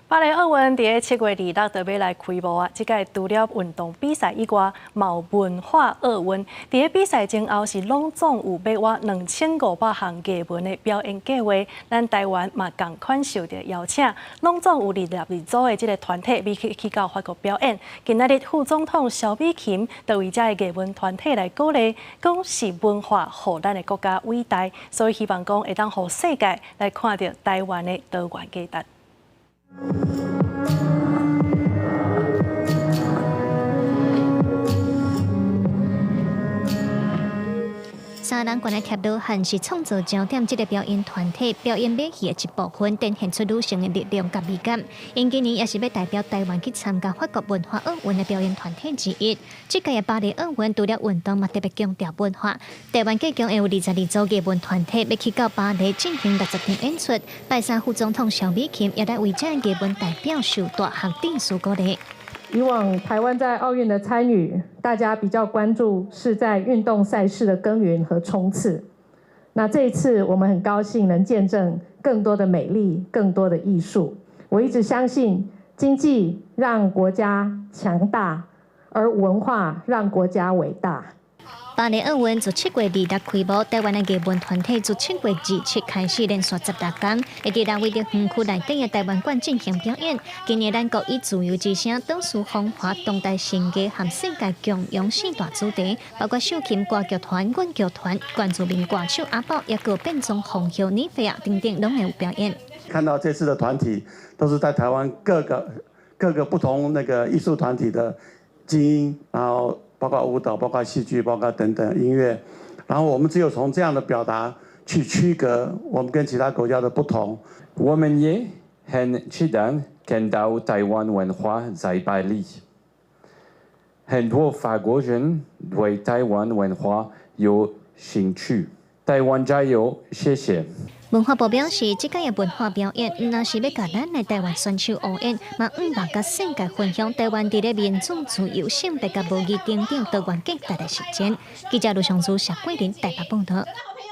巴黎奧運佇7月26就欲來開幕啊！這屆除了運動比賽以外，嘛有文化奧運。佇比賽前後是攏總有欲倚2500項藝文的表演計劃。咱台灣嘛仝款受著邀請，攏總有22組的這个團體欲去到法國表演。今仔日副總統蕭美琴就為這个藝文團體來鼓勵，講是文化予咱的國家偉大，所以希望講會當予世界來看著台灣的多元價值。三人懸的疊羅漢是創造焦點，這个表演團體表演馬戲的一部分，展現出女性的力量佮美感。𪜶今年也是欲代表台灣去參加法國文化奧運的表演團體之一。這屆的巴黎奧運除了運動，嘛特別強調文化。台灣計共會有22組藝文團體欲去到巴黎進行60場演出。拜三副總統蕭美琴也來為這藝文代表受大學致詞鼓勵。以往台灣在奧運的參與，大家比較關注是在運動賽事的耕耘和衝刺。那這一次，我們很高興能見證更多的美麗，更多的藝術。我一直相信，經濟讓國家強大，而文化讓國家偉大。巴黎奧運自7月26開幕，台灣的藝文團體自7月27開始連續16天，會佇人位佇園區內底的台灣館進行表演。今年咱國以自由之聲、島嶼風華、當代新藝和世界共融四大主題，包括秀琴歌劇團、阮劇團、原住民歌手阿寶，抑閣變裝皇后妮菲亞等等，攏會有表演。看到這次的團體都是在台灣各個不同那個藝術團體的精英，然後包括舞蹈、包括戲劇、包括等等音樂，然後我們只有從這樣的表達去區隔我們跟其他國家的不同。我們也很期待看到台灣文化在巴黎。很多法國人對台灣文化有興趣。台灣加油，謝謝。文化部表示，這屆的文化表演，毋但是欲共咱的台灣選手応援，嘛向望佮世界分享台灣佇咧民主、自由、性別佮無議等等多元價值的實踐。記者盧尚珠、謝桂林台北報道。